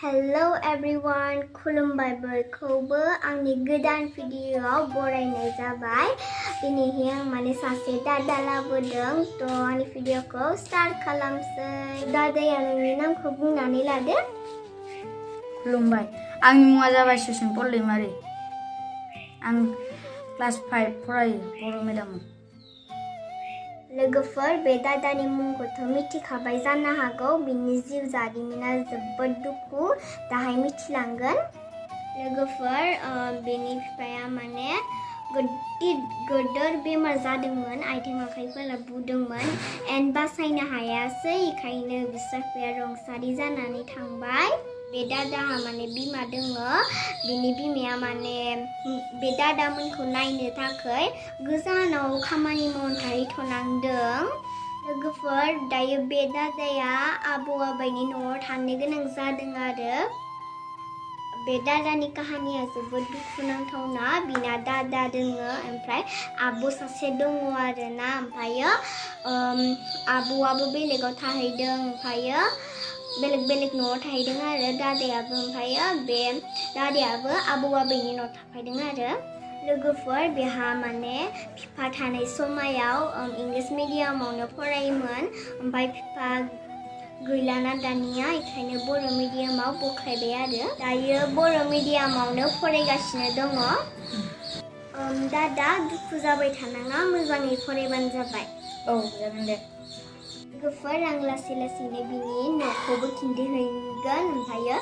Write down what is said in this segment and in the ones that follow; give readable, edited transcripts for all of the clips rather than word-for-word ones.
Hello everyone, खुलुमबाय बयखौबो आंनि गोदान भिडियोआव बरायनाय जाबाय। दिनैहाय आं माने सासे दादा लाबोदों थ' आंनि भिडियोखौ स्टार्ट खालामसै। दादाया नोंनि नामखौ बुंनानै लादो। खुलुमबाय, आंनि मुङा जाबाय सुसिन पल दैमारि। आं क्लास 5 फरायो बर' मिडियामाव। लोगोफोर, बे दादानि मुंखौथ' मिथिखाबाय जानो हागौ। बिनि जिउ जारिमिना जोबोद दुखु, दाहाय मिथिलांगोन। लोगोफोर, बेनि बिफाया माने गोदोर बेमार जादोंमोन, आथिं आखाइफोरा बुदोंमोन एन्ड बासायनो हायासै, बेखायनो बिस्रा बिफाया रुंसारि जानानै थांबाय। बे दादाहा माने बिमा दोङो, बिनि बिमाया माने बे दादामोनखौ नायनो थाखाय गोजानाव खामानि मावनो थाहैथ'नांदों। लोगोफोर, दायो बे दादाया आबौ आबैनि न'आव थानो गोनां जादों आरो बे दादानि काहानिया जोबोद दुखुनांथावना। बिना दादा दोङो, ओमफ्राय आबौ सासे दङ आरोना। ओमफ्रायो आबौआबो बेलेगाव थाहैदों, ओमफ्रायो बेलेग न'आव थाहैदों आरो दादायाबो। ओमफ्रायो बे दादायाबो आबौ आबैनि न'आव थाफैदों आरो। लोगोफोर, बेहा माने बिफा थानाय समायाव इंलिस मिडियामावनो फरायोमोन, ओमफ्राय बिफा गैलाना दानिया, बेखायनो बर' मिडियामाव बोख्लायबाय आरो दायो बर' मिडियामावनो फरायगासिनो दङ। दादा, दुखु जाबाय थानाङा, मोजाङै फरायबानो जाबाय। औ, जागोन दे। लोगोफोर, आं लासै लासैनो बिनि न'खौबो खिन्थिहैगोन। ओमफ्रायो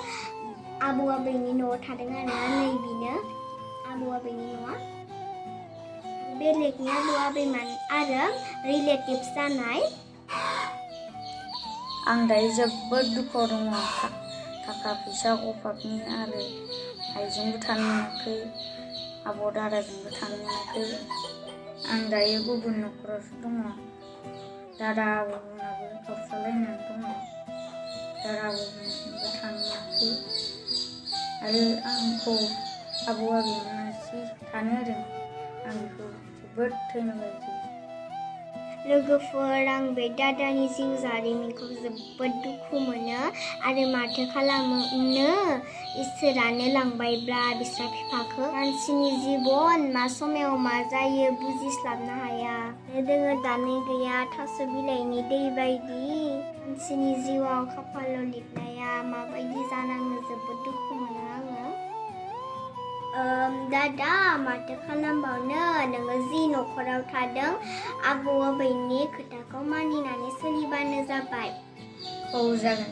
आबौ आबैनि न'आव थादों आरो नै बेनो आबौ आबैनि न'आ। बेलेगनि आबौ आबैमोन आरो रिलेटिभ्स जानाय। आं दायो जोबोद दुखुआव दङ। थाखा फैसा अभाबनि आरो आइजोंबो थानो मोनाखै, आब' दादाजोंबो थानो मोनाखै। आं दायो गुबुन न'खरावसो दङ। दादा आब'मोनाबो गावस्रालायनानै दङ। दादा आब'मोनजोंबो थानो मोनाखै आरो आंखौ आबौ आबैमोना जि थानो होदों, आं बेखौ जोबोद धन्यबाद होयो। लोगोफोर, आं बे दादानि जिउ जारिमिनखौ जोबोद दुखु मोनो आरो माथो खालामनो, इसोरानो लांबायब्ला बिस्रा बिफाखौ। मानसिनि जिबन मा समाव मा जायो बुजिस्लाबनो हाया। दोङो दानो गैया, थास' बिलाइनि दै बायदि। मानसिनि जिउआव खाफालाव लिरनाया माबायदि जानाङो जोबोद दुखु मोनो आङो। दादा, माथो खालामबावनो, नोङो जि न'खराव थादों आबौ आबैनि खोथाखौ मानिनानै सोलिबानो जाबाय। औ, जागोन।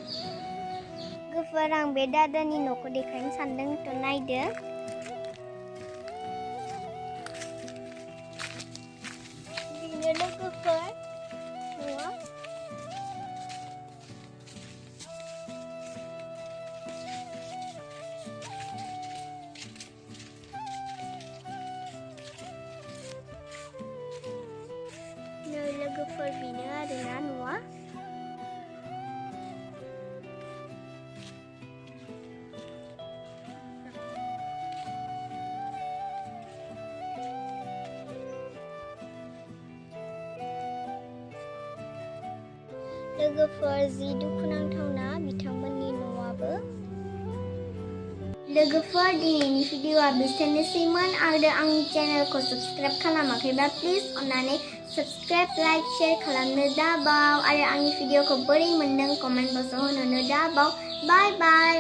लोगोफोर, आं बे दादानि न'खौ देखायनो सानदों, थ' नायदो। बेनो लोगोफोर न'आ। लोगोफोर, बेनो आरोना न'आ। लोगोफोर, जि दुखुनांथावना बिथांमोननि न'आबो। लोगोफोर, दिनैनि भिडिअआ बेसेनोसैमोन आरो आंनि चेनेलखौ साबस्क्राइब खालामाखैबा प्लिज अन्नानै साबस्क्राइब, लाइक, शेयार खालामनो दाबाव आरो आंनि भिडिअखौ बोरै मोनदों कमेन्ट बक्सआव होनो दाबाव। बाय बाय।